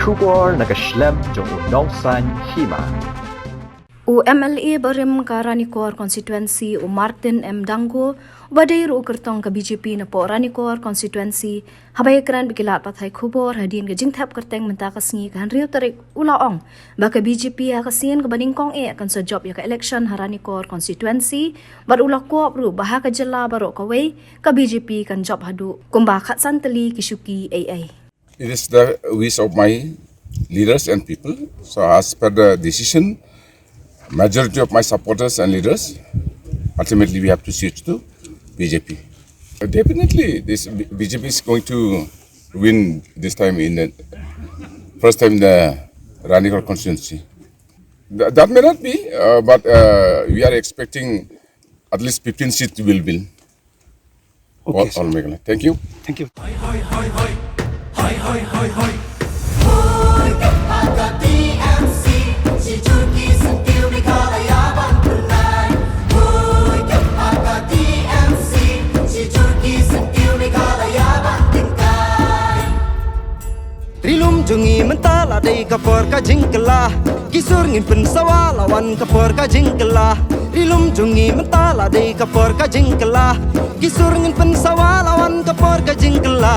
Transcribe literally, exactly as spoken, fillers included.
Khubor na ka shlem jong u Nongsaiñ Hima. U M L A barim ka Ranikor Constituency u Martin M Dango, uba dei ruh u kyrtong ka B J P napoh Ranikor Constituency, haba ïakren bad ki lad pathai khubor hadien ka jingthep kyrteng mynta ka sngi ka hynriew tarik, u la ong ba ka B J P ha ka sien kaba nyngkong eh kan sa jop ïa ka election ha Ranikor Constituency, bad u la kwah ruh ba ha ka jylla baroh kawei ka B J P kan jop haduh kumba khatsan tylli ki shuki ei ei. It is the wish of my leaders and people. So as per the decision, majority of my supporters and leaders, ultimately we have to switch to B J P. Definitely, this B- BJP is going to win this time in the first time in the Ranikor constituency. Th- that may not be, uh, but uh, we are expecting at least fifteen seats will win. Okay, all, sir. All Meghalaya. Thank you. Thank you. Ri lum jong ngi mynta la dei ka por ka jingkylla. Ki sur ngin pynsawa la wan ka por ka jingkylla. Ri lum jong ngi mynta la dei ka por ka jingkylla. Ki sur ngin pynsawa la wan ka por ka jingkylla.